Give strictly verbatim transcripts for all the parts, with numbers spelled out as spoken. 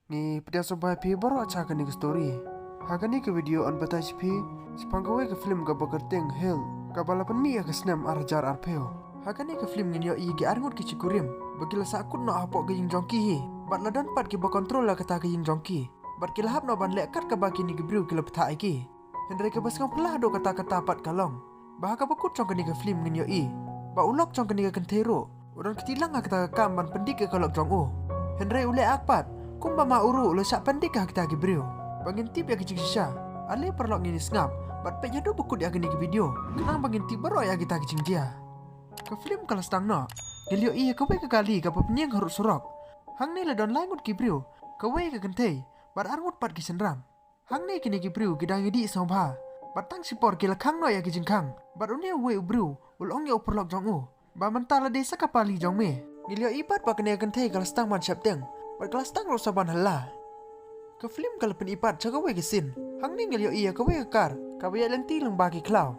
Ngi pdiang sngewbha ïa phi baroh cha kane ka story. Ha kane ka video yn batai sha phi shaphang kawei ka film kaba kyrteng Hell, kaba la pynmih ha ka snem ar hajar arphew. Ha kane ka film ngin ïohi ki arngut ki shikurim ba ki la sahkut noh hapoh ka ïing jong ki hi, bad la don pat kiba control ïa kata ka ïing jong ki, bad ki la hap noh ban leh kat kaba kine ki briew ki la bthah ïa ki. Hynrei kaba sngewphylla haduh katta katta pat ka long ba ha kaba kut jong kane ka film ngin ïohi ba u lok jong kane ka kynthei ruh u don kti lang ha kata ka kam ban pyndik ïa ka lok jong u. Hynrei u leh ak pat kumba ma u ruh u la shah pyndik ha kita ki briew. Ba ngin tip ïa ki jingshisha, ale paralok ngin ïa sngap bad peit haduh ba kut ïa kane ka video khnang ba ngin tip baroh ïa kita ki jingjia. Ka film ka la sdang noh, ngi la ïohi ïa kawei ka kali kaba pynïeng harud surok. Hangne la don lai ngut ki briew, kawei ka kynthei bad arngut pat ki shynrang. Hangne kine ki briew ki dang ïadih sngewbha bad tang shipor ki la khang noh ïa ki jingkhang. Bad une uwei u briew u la ong ïa u paralok jong u ba mynta la dei sa ka pali jong me. Ngi la ïohi pat ba kane ka kynthei ka la sdang ban sheptieng bad ka la sdang ruh sa ban hylla. Ka film ka la pyni pat sha kawei ka scene. Hangne ngi la ïohi ïa kawei ka kar kaba ïaid lynti lyngba ki khlaw.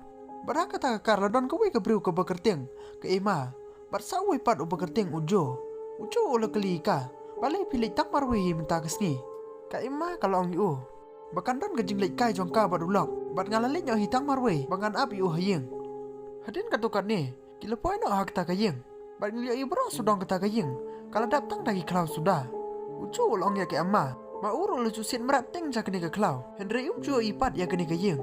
Bad ha kata ka kar la don kawei ka briew kaba kyrteng ka Emma. Bad sa uwei pat uba kyrteng u Joe. U Joe u la kylli ïa ka, balei phi leit tang marwei hi mynta ka sngi? Ka Emma ka la ong ïa u ba kan don ka jingleit kai jong ka bad u lok, bad nga la leit noh hi tang marwei ba ngan ap ïa u ha ïing. Hadien katto katne ki la poi noh ha kata ka ïing bad ngi la ïohi baroh sawdong kata ka ïing ka la dap tang da ki khlaw suda. U Joe u la ong ïa ka Emma ba u ruh u la ju siat mrad teng sha kane ka khlaw, hynrei um ju ïohi pat ïa kane ka ïing.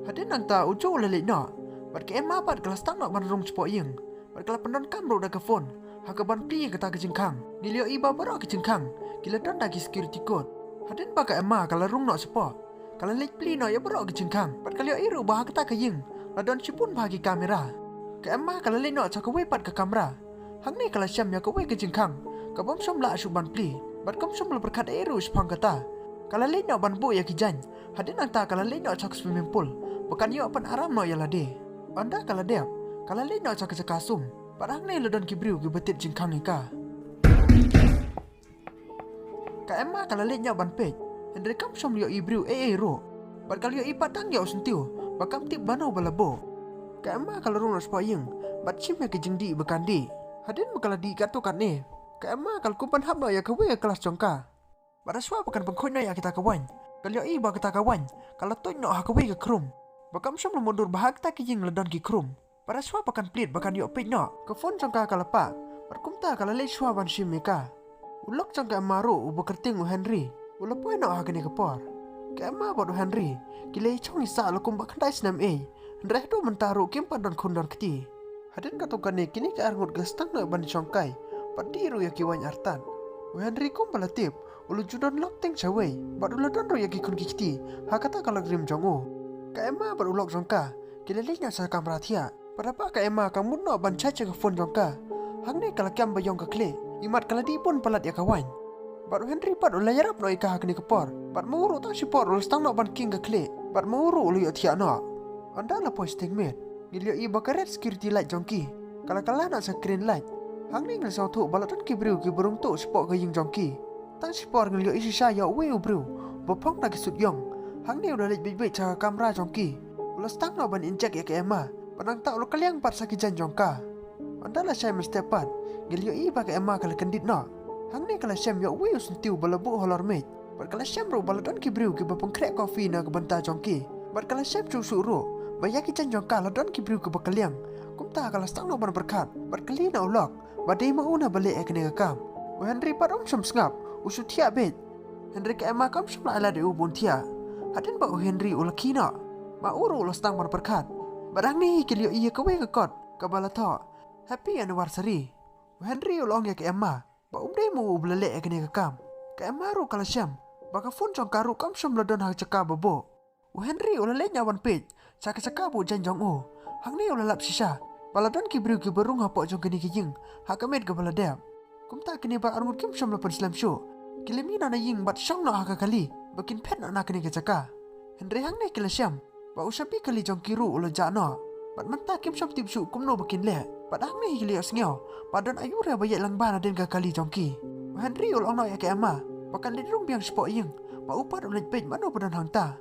Hadien nangta u Joe u la leit noh bad ka Emma pat ka la sdang noh ban rung shapoh ïing bad ka la pyndonkam ruh da ka phone ha kaban plie ïa kata ka jingkhang. Ngi la ïohi ba baroh ki jingkhang ki la don da ki security code. Hadien ba ka Emma ka la rung noh shapoh, ka la leit plie noh ïa baroh ki jingkhang bad ka la ïohi ruh ba ha kata ka ïing la don shibun bha ki kamera. Ka Emma ka la leit noh sha kawei pat ka kamra. Hangne ka la shem ïa kawei ka jingkhang kabym shym lah shuh ban plie bad kam shym la pyrkhat ei ruh shaphang kata. Ka la leit noh ban buh ïa ki jaiñ. Hadien nangta ka la leit noh sha ka swimming pool ba kan ïoh pynaram noh ïa lade. Ynda ka la dep, ka la leit noh sha ka jaka sum bad hangne la don ki briew kiba tied jingkhang ïa ka. Ka Emma ka la leit noh ban peit, hynrei kam shym la ïohi briew ei ei ruh. Bad ka la ïohi pat tang ïa u syntiew ba kam tip ba no ba la buh. Ka Emma ka la rung noh shapoh ïing bad shim ïa ki jingdih ba kan dih. Hadien ba ka la dih katto katne, ka Emma ka la kum ban hap noh ïa kawei ka klas jong ka. Bad ha shuwa ba kan pynkhuid noh ïa kita ka waiñ, ka la ïohi ba kata ka waiñ ka la tuid noh ha kawei ka khrum. Ba kam shym la mutdur ba ha kata ka ïing la don ki khrum. Bad ha shuwa ba kan plied ba kan ïoh peit noh, ka phone jong ka ka la pah. Bad kumta ka la leit shuwa ban shim ïa ka. U lok jong ka Emma ruh uba kyrteng u Henry u la poi noh ha kane ka por. Ka Emma bad u Henry ki la ïashong ïasah la kumba khyndai snem ei, hynrei haduh mynta ruh kim pat don khun don kti. Hadien katto katne kine ki arngut ki la sdang noh ban shongkai bad dih ruh ïa ki waiñ artat. U Henry kumba la tip u la ju don lok teng shawei bad u la don ruh ïa ki khun ki kti ha kata ka lok rim jong u. Ka Emma bad u lok jong ka ki la leit noh sha kamra thiah. Bad haba ka Emma ka mut noh ban charge ïa ka phone jong ka, hangne ka la kem ba ïong ka khlieh, imat ka la dih bun palat ïa ka waiñ. Bad u Henry pat u la ïarap noh ïa ka ha kane ka por. Bad ma u ruh tang shipor u la sdang noh ban kieng ka khlieh bad ma u ruh u la ïohthiah noh. Ynda la poi shiteng miet, ngi la ïohi ba ka red security light jong ki ka la kylla noh sha green light. Hangne ngi la sngewthuh ba la don ki briew kiba rung tuh shapoh ka ïing jong ki. Tang shipor ngi la ïohi shisha ïa uwei u briew uba phong da ki suit ïong. Hangne u la leit beit beit sha ka kamra jong ki. U la sdang noh ban inject ïa ka Emma bad nangta u la kylliang pat sha ki jaiñ jong ka. Ynda la shai mynstep pat, ngi la ïohi ba ka Emma ka la kyndit noh. Hangne ka la shem ïa uwei u syntiew ba la buh halor miej. Bad ka la shem ruh ba la don ki briew kiba pynkhreh coffee na ka bynta jong ki. Bad ka la shem shuh shuh ruh ba ïa ki jaiñ jong ka la don ki briew kiba kylliang. Kumta ka la sdang noh ban pyrkhat bad kylli na u lok ba dei ma u na ba leh ïa kane ka kam. U Henry pat um shym sngap, u shu thiah beit. Hynrei ka Emma kam shym la ai lad ïa u ban thiah. Hadien ba u Henry u la khie noh, ma u ruh u la sdang ban pyrkhat. Bad hangne hi ki la ïohi ïa kawei ka kot kaba la thoh, Happy Anniversary. U Henry u la ong ïa ka Emma ba um dei ma u uba la leh ïa kane ka kam. Ka Emma ruh ka la shem ba ka phone jong ka ruh kam shym la don ha ka jaka ba buh. U Henry u la leit noh ban peit sha ka jaka buh jaiñ jong u. Hangne u la lap shisha ba la don ki briew kiba rung hapoh jong kane ka ïing ha ka miet kaba la dep. Kumta kine baroh arngut kim shym la pynslem shuh. Ki la mih noh na ïing bad shong noh ha ka kali ba kin phet noh na kane ka jaka. Hynrei hangne ki la shem ba u shabi kali jong ki ruh u la jah noh. Bad mynta kim shym tip shuh kumno ba kin leh. Bad hangne hi ki la ïohsngew ba don aiu re ba ïaid lang bha nadien ka kali jong ki. U Henry u la ong noh ïa ka Emma ba kan leit rung biang shapoh ïing, ba u pat un leit peit mano ba don hangta.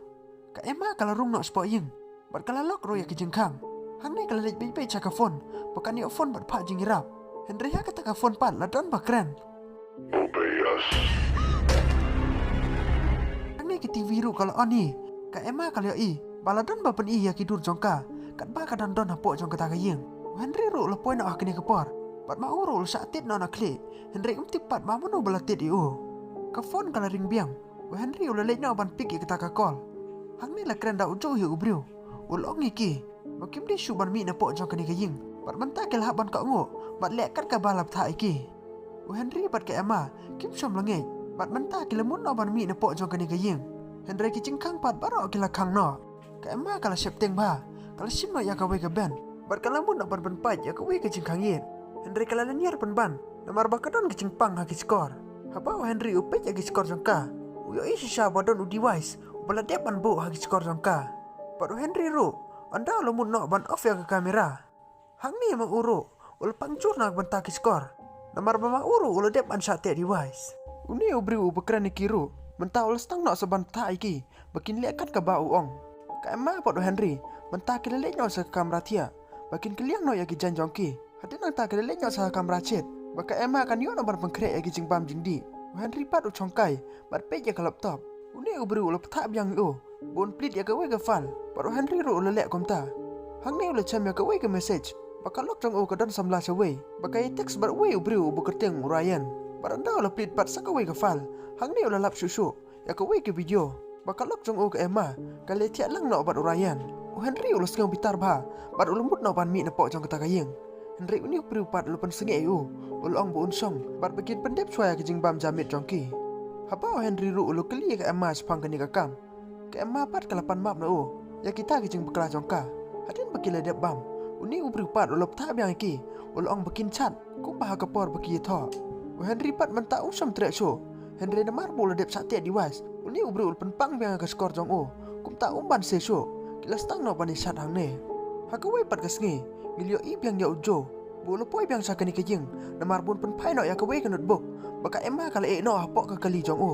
Ka Emma ka la rung noh shapoh ïing bad ka la lock ruh ïa ki jingkhang. Hangne ka la leit beit beit sha ka phone ba kan ïoh phone bad phah jingïarap. Hynrei ha kata ka phone pat la don ba kren. Obey us. Ki TV ruh ka la on hi. Ka Emma ka la ïohi ba la don ba pyni ïa ki dur jong ka, katba ka dang don hapoh jong kata ka ïing. U Henry ruh u la poi noh ha kane ka por, bad ma u ruh u la shah tied noh na khlieh. Hynrei um tip pat ba mano ba la tied ïa u. Ka phone ka la ring biang. U Henry u la leit noh ban pick ïa kata ka call. Hangne la kren da u Joe hi u briew. U la ong ïa ki ba kim dei shuh ban mih napoh jong kane ka ïing, bad mynta ki la hap ban kohnguh bad leh kat kaba la bthah ïa ki. U Henry bad ka Emma kim shym la ngeit, bad mynta ki la mut noh ban mih napoh jong kane ka ïing. Hynrei ki jingkhang pat baroh ki la khang noh. Ka Emma ka la sheptieng bha, ka la shim noh ïa kawei ka bench, bad ka la mut noh ban pynpait ïa kawei ka jingkhang ïit. Hynrei ka la lynñiar pynban, namar ba ka don ka jingpang ha ki shkor. Haba u Henry u peit ïa ki shkor jong ka, u ïohi shisha ba don u device uba la dep ban buh ha ki shkor jong ka. Bad u Henry ruh, ynda u la mut noh ban off ïa ka kamera, hangne ma u ruh u la pang jur na ka bynta ki shkor, namar ba ma u ruh u la dep ban shah teh device. Une u briew uba kren ïa ki ruh mynta u la sdang noh sa ban bthah ïa ki ba kin leh kat kaba u ong. Ka Emma bad u Henry mynta ki la leit noh sha ka kamra thiah ba kin kylliang noh ïa ki jaiñ jong ki. Hadien nangta ki la leit noh sha ka kamra shit ba ka Emma kan ïoh noh ban pynkhreh ïa ki jingbam jingdih. U Henry pat u shongkai bad peit ïa ka laptop. Une u briew u la bthah biang ïa u ba un plie ïa kawei ka file, bad u Henry ruh u la leh kumta. Hangne u la shem ïa kawei ka message ba ka lok jong u ka don samla shawei, ba ka ïa text bad uwei u briew uba kyrteng u Ryan. Bad ynda u la plie pat sa kawei ka file, hangne u la lap shuh shuh ïa kawei ka video ba ka lok jong u ka Emma ka la thiah lang noh bad u Ryan. U Henry u la sngew bitar bha bad u la mut noh ban mih napoh jong kata ka ïing. Hynrei une u briew pat u la pynsangeh ïa u, u la ong ba un shong bad ba kin pyndep shuwa ïa ka jingbam jaid miet jong ki. Haba u Henry ruh u la kylli ïa ka Emma shaphang kane ka kam, ka Emma pat ka la pan map na u ïa kita ki jingbakla jong ka. Hadien ba ki la dep bam, une u briew pat u la bthah biang ïa ki, u la ong ba kin chat kumba ha ka por ba ki ïathoh. U Henry pat mynta um shym treh shuh, hynrei namar ba u la dep shah teh device, une u briew u la pynpang biang ïa ka shkor jong u. Kumta um banse shuh, ki la sdang noh ban ïa chat hangne. Ha kawei pat ka sngi ngi la ïohi biang ïa u Joe ba u la poi biang sha kane ka ïing namar ba un pynphai noh ïa kawei ka notebook ba ka Emma ka la ïeh noh hapoh ka kali jong u.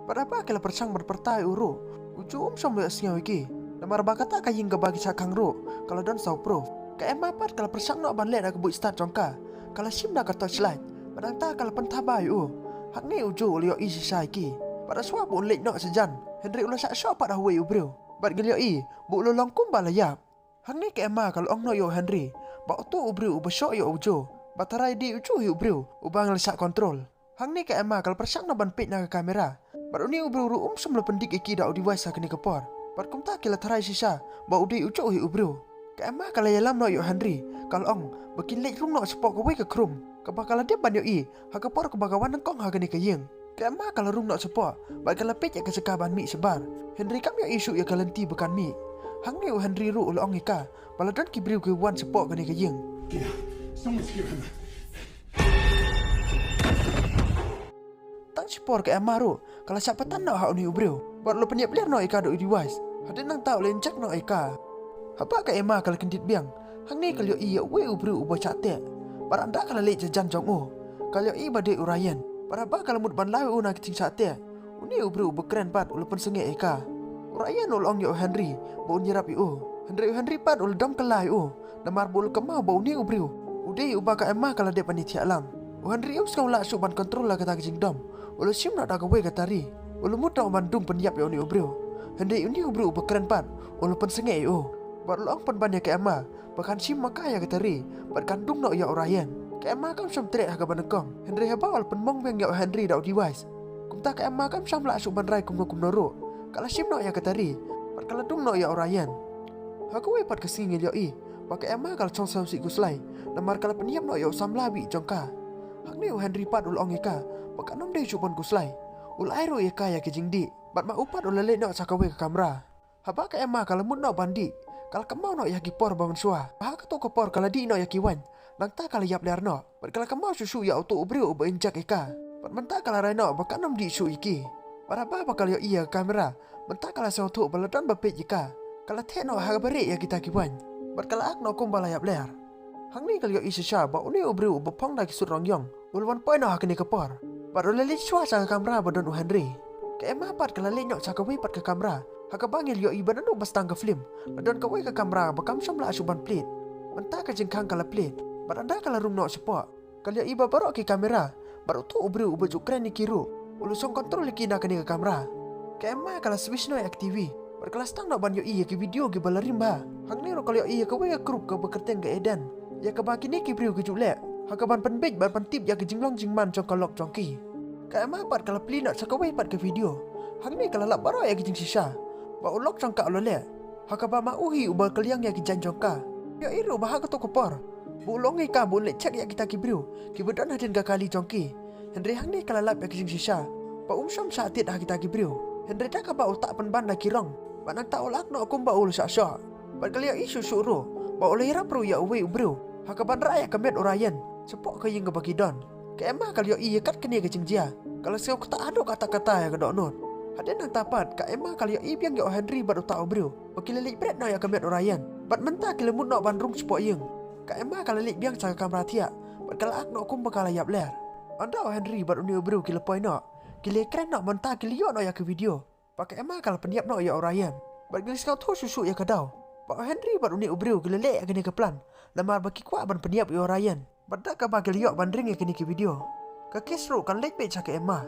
Bad haba ki la pyrshang ban pyrta ïa u ruh, u Joe um shym ïohsngew ïa ki, namar ba kata ka ïing kaba ki shah khang ruh ka la don soundproof. Ka Emma pat ka la pyrshang noh ban leh da ka buit start jong ka, ka la shim da ka torchlight, bad nangta ka la pynthaba ïa u. Hangne u Joe u la ïohi shisha ïa ki, bad ha shuwa ba un leit noh shajan, hynrei u la shah shoh pat ha uwei u briew, bad ngi la ïohi ba u la long kumba la ïap. Hangne ka Emma ka la ong noh ïa u Henry ba uto u briew uba shoh ïa u Joe, ba tharai dei u Joe hi u briew uba ngi la shah control. Hangne ka Emma ka la pyrshang noh ban peit na ka kamera, bad une u briew ruh um shym la pyndik ïa ki da u device ha kane ka por. Bad kumta ki la tharai shisha ba u dei u Joe hi u briew. Ka Emma ka la ïalam noh ïa u Henry, ka la ong ba kin leit rung noh shapoh kawei ka khrum kaba ka la dep ban ïohi ha ka por kaba ka wan nyngkong ha kane ka ïing. Ka Emma ka la rung noh shapoh bad ka la peit ïa ka jaka ban mih shabar, hynrei kam ïohi shuh ïa ka lynti ba kan mih. Hangne u Henry ruh u la ong ïa ka ba la don ki briew ki wan shapoh kane ka ïing. Tang shipor ka Emma ruh ka la shah patan noh ha une u briew bad u la pynïap ler noh ïa ka da u device. Hadien nangta u la inject noh ïa ka. Haba ka Emma ka la kyndit biang, hangne ka la ïohi ïa uwei u briew uba shah teh, bad ynda ka la leit shajan jong u, ka la ïohi ba dei u Ryan. Bad haba ka la mut ban law ïa u na ka jingshah teh, une u briew uba kren pat u la pynsangeh ïa ka. U Ryan u la ong ïa u Henry ba un ïarap ïa u, hynrei u Henry pat u la dom kylla ïa u, namar ba u la kynmaw ba une u briew u dei uba ka Emma ka la dep ban ïathiah lang. U Henry um sngew lah shuh ban control ïa kata ka jingdom, u la shim noh da kawei ka tari, u la mut noh ban dung pynïap ïa une u briew. Hynrei une u briew uba kren pat u la pynsangeh ïa u, bad u la ong pynban ïa ka Emma ba kan shim ma ka ïa ka tari bad kan dung noh ïa u Ryan. Ka Emma kam shym treh ha kaba nyngkong, hynrei haba u la pynmong biang ïa u Henry da u device, kumta ka Emma kam shym lah shuh ban rai kumno kumno ruh, ka la shim noh ïa ka tari bad ka la dung noh ïa u Ryan. Ha kawei pat ka sngi ngi la ïohi ba ka Emma ka la shong sawsih khuslai, namar ka la pynïap noh ïa u samla bih jong ka. Hangne u Henry pat u la ong ïa ka ba kan ym dei shuh ban khuslai. U la ai ruh ïa ka ïa ka jingdih, bad ma u pat u la leit noh sha kawei ka kamra. Haba ka Emma ka la mut noh ban dih, ka la kynmaw noh ïa ki por ba mynshuwa, ba ha kato ka por ka la dih noh ïa ki waiñ, nangta ka la ïap ler noh. Bad ka la kynmaw shuh shuh ïa uto u briew uba inject ïa ka, bad mynta ka la rai noh ba kan ym dih shuh ïa ki. Bad haba ba ka la ïohi ïa ka kamera, mynta ka la sngewthuh ba la don ba peit ïa ka. Ka la theh noh ha kaba rieh ïa kita ki waiñ, bad ka la act noh kumba la ïap ler. Hangne ka la ïohi shisha ba une u briew uba phong da ki suit rong ïong u la wan poi noh ha kane ka por, bad u la leit shuwa sha ka kamra ba don u Henry. Ka Emma pat ka la leit noh sha kawei pat ka kamra, ha kaba ngi la ïohi ba naduh ba sdang ka film la don kawei ka kamra ba kam shym lah shuh ban plie. Mynta ka jingkhang ka la plie, bad ynda ka la rung noh shapoh, ka la ïohi ba baroh ki kamera bad uto u briew uba ju kren ïa ki ruh u la shong control ïa ki na kane ka kamra. Ka Emma ka la switch noh ïa ka T V bad ka la sdang noh ban ïohi ïa ki video kiba la rim bha. Hangne ruh ka la ïohi ïa kawei ka group kaba kyrteng ka Eden, ïa kaba kine ki briew ki ju leh ha kaban pynbeit bad pyntip ïa ka jinglong jingman jong ka lok jong ki. Ka Emma pat ka la plie noh sha kawei pat ka video. Hangne ka la lap baroh ïa ki jingshisha ba u lok jong ka u la leh ha kaba ma u hi uba kylliang ïa ki jaiñ jong ka. Ïohi ruh ba ha kato ka por ba u la ong ïa ka ba un leit check ïa kita ki briew kiba don hadien ka kali jong ki. Hynrei hangne ka la lap ïa ki jingshisha ba um shym shah tied ha kita ki briew. Hynrei da kaba u tah pynban da ki rong bad nangta u la ak noh kumba u la shah shoh. Bad ka la ïohi shuh shuh ruh ba u la ïarap ruh ïa uwei u briew ha kaban rah ïa ka met u Ryan shapoh ka ïing kaba ki don. Ka Emma ka la ïohi ïa kat kane ka jingjia, ka la sngew ktah haduh katta katta ïa ka dohnud. Hadien nangta pat ka Emma ka la ïohi biang ïa u Henry bad uta u briew ba ki la leit bret noh ïa ka met u Ryan. Bad mynta ki la mut noh ban rung shapoh ïing. Ka Emma ka la leit biang sha ka kamra thiah bad ka la ak noh kumba ka la ïap ler. Ynda u Henry bad une u briew ki la poi noh, ki la kren noh mynta ki la ïoh noh ïa ka video ba ka Emma ka la pynïap noh ïa u Ryan. Bad ki la sngewthuh shuh shuh ïa ka daw ba u Henry bad une u briew ki la leh ïa kane ka plan namar ba ki kwah ban pynïap ïa u Ryan. Bad da kaba ki la ïoh ban ring ïa kane ka video, ka case ruh ka la leit beit sha ka Emma.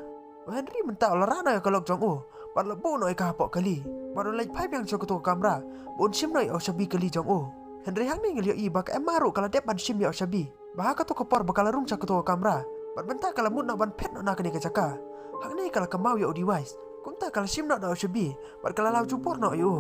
U Henry mynta u la rah noh ïa ka lok jong u bad la buh noh ïa ka hapoh kali. Bad u la leit phai biang sha kato ka kamra ba un shim noh ïa u shabi kali jong u. Hynrei hangne ngi la ïohi ba ka Emma ruh ka la dep ban shim ïa u shabi ba ha kato ka por ba ka la rung sha kato ka kamra bad mynta ka la mut noh ban phet noh na kane ka jaka. Hangne ka la kynmaw ïa u device, kumta ka la shim noh da u shabi bad ka la law jubor noh ïa u.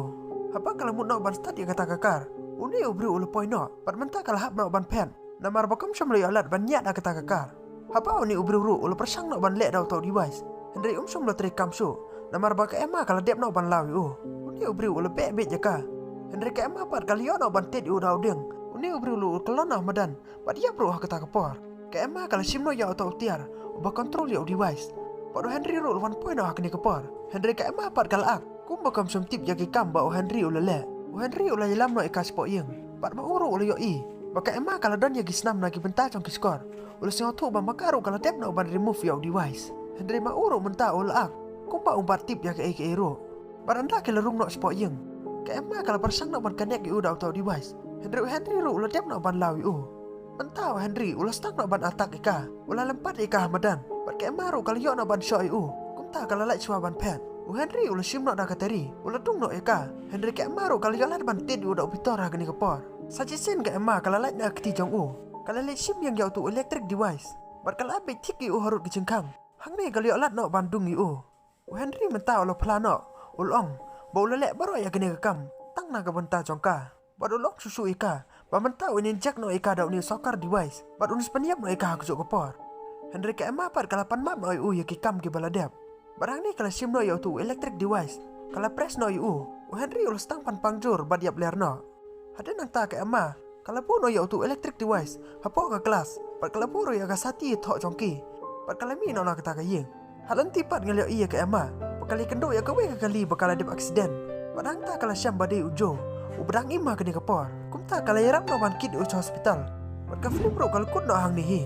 Haba ka la mut noh ban start ïa kata ka kar, une u briew u la poi noh bad mynta ka la hap noh ban phet namar ba kam shym la ïoh lad ban ñiad ha kata ka kar. Haba une u briew ruh u la pyrshang noh ban leh da uta u device, hynrei um shym la trei kam shuh namar ba ka Emma ka la dep noh ban law ïa u. Une u briew u la beh beit ïa ka, hynrei ka Emma pat ka la ïoh noh ban tied ïa u da u dieng. Une u briew ruh u la kyllon noh ha madan bad ïap ruh ha kata ka por. Ka Emma ka la shim noh ïa uta u tiar uba control ïa u device. Bad u Henry ruh u la wan poi noh ha kane ka por. Hynrei ka Emma pat ka la ak kumba kam shym tip ïa ki kam ba u Henry u la leh. U Henry u la ïalam noh ïa ka shapoh ïing bad ma u ruh u la ïohi ba ka Emma ka la don ïa ki snam na ki bynta jong ki shkor. U la sngewthuh ba ma ka ruh ka la dep noh ban remove ïa u device. Hynrei ma u ruh mynta u la ak kumba um pat tip ïa kaei kaei ruh. Bad ynda ki la rung noh shapoh ïing, ka Emma ka la pyrshang noh ban connect ïa u da uta u device, hynrei u Henry ruh u la dep noh ban law ïa u. Mynta u Henry u la sdang noh ban attack ïa ka, u la lympat ïa ka ha madan bad ka Emma ruh ka la ïoh noh ban shoh ïa u. Kumta ka la lait shuwa ban phet. U Henry u la shim noh da ka tari, u la dung noh ïa ka, hynrei ka Emma ruh ka la ïoh lad ban tied ïa u da u pitor ha kane ka por. Sa shisien ka Emma ka la lait na ka kti jong u, ka la leit shim ïa uta u electric device bad ka la beit thik ïa u harud ki jingkhang. Hangne ka la ïoh lad noh ban dung ïa u. U Henry mynta u la phla noh, u la ong ba u la leh baroh ïa kane ka kam tang na ka bynta jong ka. Bad u la ong shuh shuh ïa ka ba mynta un inject noh ïa ka da une u soccer device bad un sa pynïap noh ïa ka ha kajuh ka por. Hynrei ka Emma pat ka la pan map noh ïa u ïa ki kam kiba la dep. Bad hangne ka la shim noh ïa uta u electric device, ka la press noh ïa u. U Henry u la sdang pan pang jur bad ïap ler noh. Hadien nangta ka Emma ka la buh noh ïa uta u electric device hapoh ka glass bad ka la buh ruh ïa ka sati ïathoh jong ki bad ka la mih noh na kata ka ïing. Ha lynti pat ngi la ïohi ïa ka Emma ba ka la ïakynduh ïa kawei ka kali ba ka la dep accident bad hangta ka la shem ba dei u Joe uba dang im ha kane ka por. Kumta ka la ïarap noh ban kit ïa u sha hospital bad ka film ruh ka la kut noh hangne hi.